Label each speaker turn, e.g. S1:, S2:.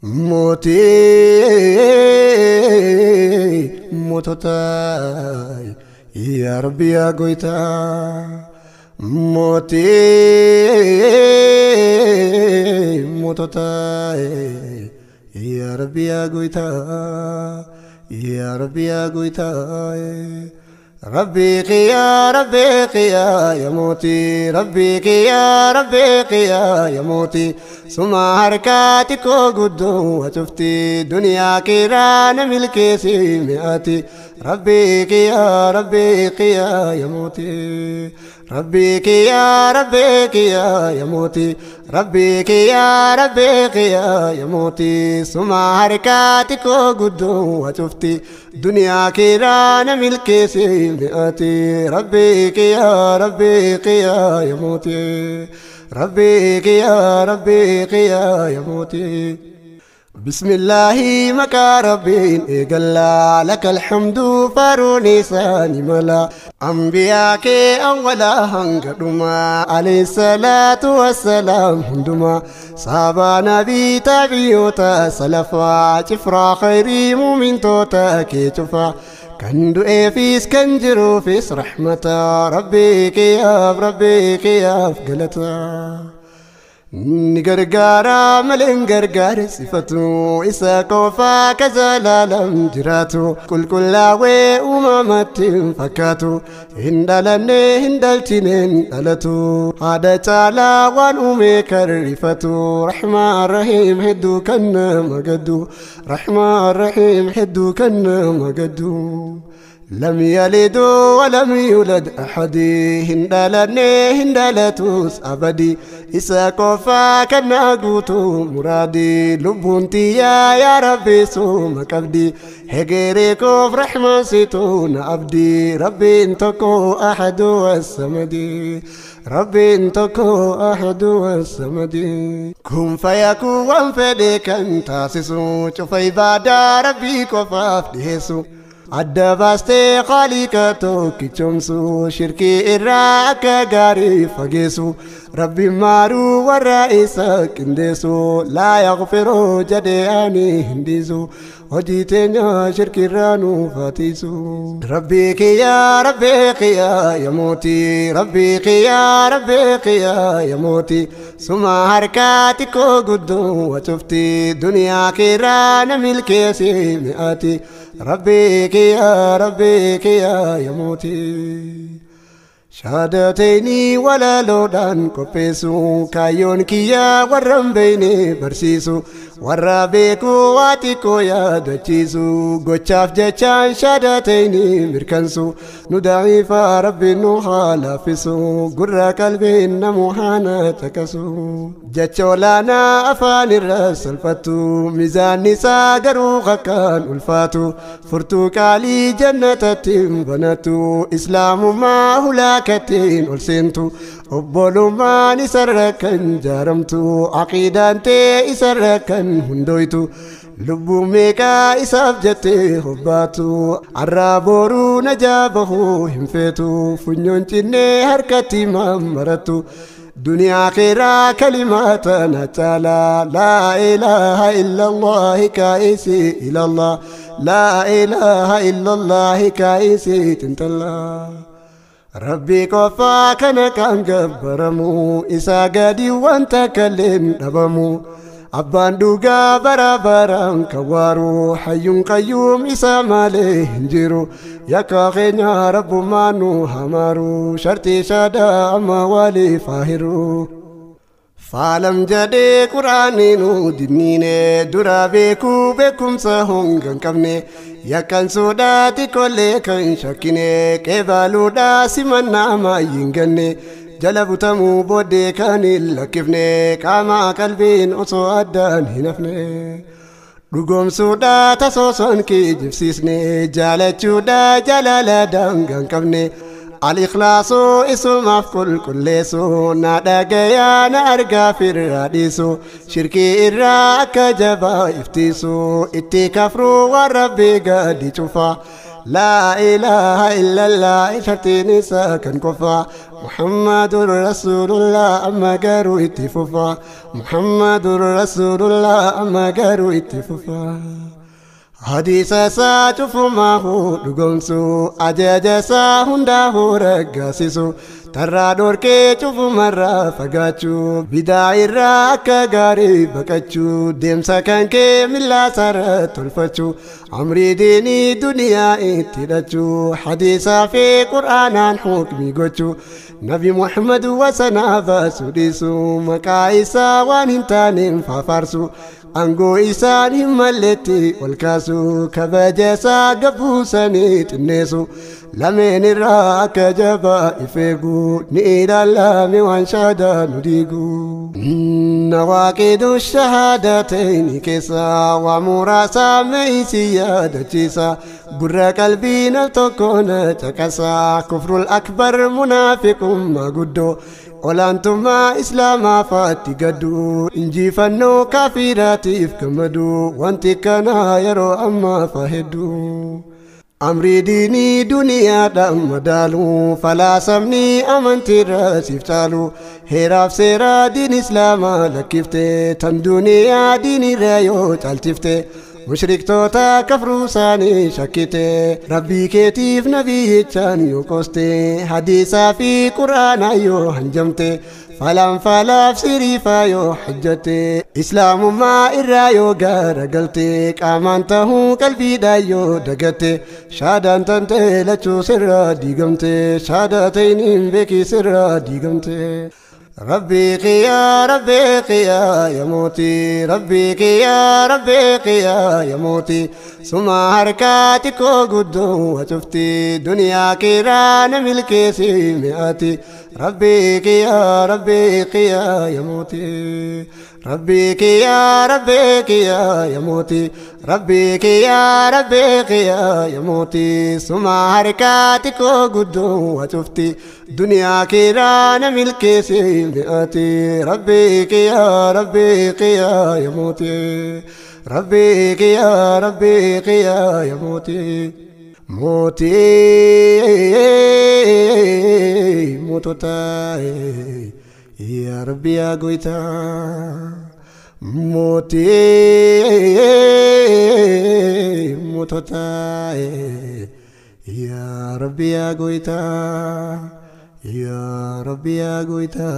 S1: Mootii moototaa yaa Rabbi yaa goytaa mootii moototaa yaa Rabbi yaa goytaa yaa Rabbi yaa goytaa ربي يا ربي يا موتي ربي يا ربي يا موتي ثم حركاتك قدو وتفتي دنيا كيران ملكي سمئاتي ربي يا ربي يا موتي ربي يا ربي يا موتي ربي يا ربي يا موتي ثم حركاتك قدو وتفتي دنيا كيران ملكي سمئاتي ربي يا ربي يا موتي ربي يا ربي يا موتي بسم الله مكا ربي إقلا لك الحمد فاروني ساني ملا أنبياك أولا هنقدما عليه الصلاة والسلام هندما صحابة نبي تابيوتا سلفا شفرا خيري مؤمن توتا كيتفا كان du'eefis kan jiruufis rahmata Rabbii kiyyaaf Rabbii kiyyaaf galata. Ni gargaara malee hin gargaarsifatu isa qofaa ka zalaalam jiraatu qulqullaawee uumamatti hin fakkaatu hin dhalanne hin dhalchine hin dhalatu haadha caalaa waan uume karrifatu rahmaan rahiim hedduu kan nama gaddu rahmaan rahiim hedduu kan nama gaddu. لم يلد ولم يولد أحد هندلني هندلتوس أبدي إسا كوفا كناغوتو مرادي لبونتي يا ربي سوم كبدي هجري كوف رحمة ستون أبدي ربي انتكو أحد والسمدي ربي انتكو أحد والسمدي كن فيكون وانفدي كان تاسسو شوف عبادة ربي كوفاف دهسو adda baastee khaliqa tokkichomsu shirkii irraa akka gaarii fageessu rabbi maaruu warra isa qindeessu laa yaghfiru jedhee ani hin dhiisu hojii teenya shirkii irraa nuuf hatiisu. Rabbii kiyya Rabbii kiyya yaa mootii Rabbii kiyya Rabbii kiyya yaa mootii suma harkaa xiqqoo guddoo wacufti duniyaa keerraa na milkeessi mi'aati. ربك يا ربك يا موتي شهادتيني ولا لودان كوبيسو كايون كيا ورم بيني برسيسو ورابيكو واتيكو يا دچيسو غوچاف جچان شهادتيني مركنسو ندعي ربي نوحا لافسو غرا قلبي نموحانا تكسو جچولانا افان الرسل فتو ميزان نسا غرو خكان الفاتو فرتو كالي جنة بنتو اسلام ما هلاكتين ولسنتو obbolummaan isarra kan jaaramtu aqiidaan tee isarra kan hundoytu lubbuu meeqaa isaaf jettee hobbaatu arraa boruu najaa bahuu hin feetu funyoon cinnee harkatti mammarattu duniyaa keeraa kalimaata na caalaa laa ilaaha illallah kaa'isi ilallah laa ilaaha illallah kaa'isi xinxallaa. ربي كفا كان كان جبرمو إسا قدي وانت كلم دبمو أبان دوغا برا بران كوارو حي قيوم إسا مالي هنجرو يكا غينا رب مانو همارو شرطي شادا أما والي فاهرو فالم جدي قرآني نو دنيني درا بيكو بكم سهون كمني يكن سوداتي كل كن شكيني كبالو داسي منا ما ينغني جلبتمو بودي كان لكفني كما قلبين أصو أدان هنفني dhugoomsuudha tasooson kijibsiisne jaalachuudha jaalala daangaan qabne al-ikhlaasuu isumaaf qulqulleessu na dhagayaa na argaa firraa dhiisu shirkii irraa akka jabaa iftiisu itti kafruu waan rabbii gadi cufa لا إله إلا الله شرطين ساكن كفا محمد رسول الله أما قالوا اتففا محمد رسول الله أما قالوا اتففا حديث ساتف ما هو دغنسو أجاج ساهنده رقاسسو ترى دوركي شوف مرة فقاتشو بداعي راكا غاري بكاتشو ديم سكن كي ملا سر تلفتشو عمري ديني دنيا اتلتشو حديثا في قرآن حكمي قوتشو نبي محمد وسنا فسوديسو مكايسا وانتانين ففارسو أنقو إساني ملتي والكاسو كبجسا قبوسني تنسو لمن الراك جبا إفيقو نيدا لامي وانشادا نديقو نواقد الشهادتين كيسا ومراسا ميسيا دجيسا قر قلبي نتكون تكسا كفر الأكبر منافق ما قدو olaantummaa islaamaa faatti gaddu injifannoo kaafiraatiif gammadu wanti kana yeroo ammaa fa hedduu amrii diinii duniyaadhaan madaalu falaasamni amantiirra siif caalu heeraaf seeraa diin islaamaa lakkifte tan duniyaa diinirra yoo caalchifte mushriktoota kafruu isaanii shakkite rabbii keetiif nabiyyichaan yoo qooste hadiisaa fi quraanaa yoo hanjamte falaan falaaf siriifaa yoo hojjate islaamummaa irraa yoo garagalte qaamaan tahuu qalbiidhaan yoo dagatte shaadaan tante lachuu sirraa diigamte shaadatayniin beekii sirraa diigamte ربي يا ربي يا موتي ربي يا ربي يا موتي ثم حركاتك قدو وشفتي دنيا كيران ملكي سمعتي ربي يا ربي يا موتي ربي يا ربي يا موتي ربي يا ربي يا موتي ثم حركاتك قدو وشفتي دنيا كيران ملكي سمعتي ربي يا ربي يا موتي ربي يا ربي يا موتي موتي موتوتاي يا ربي يا قويتا موتي موتوتاي يا ربي يا قويتا يا ربي يا قويتا.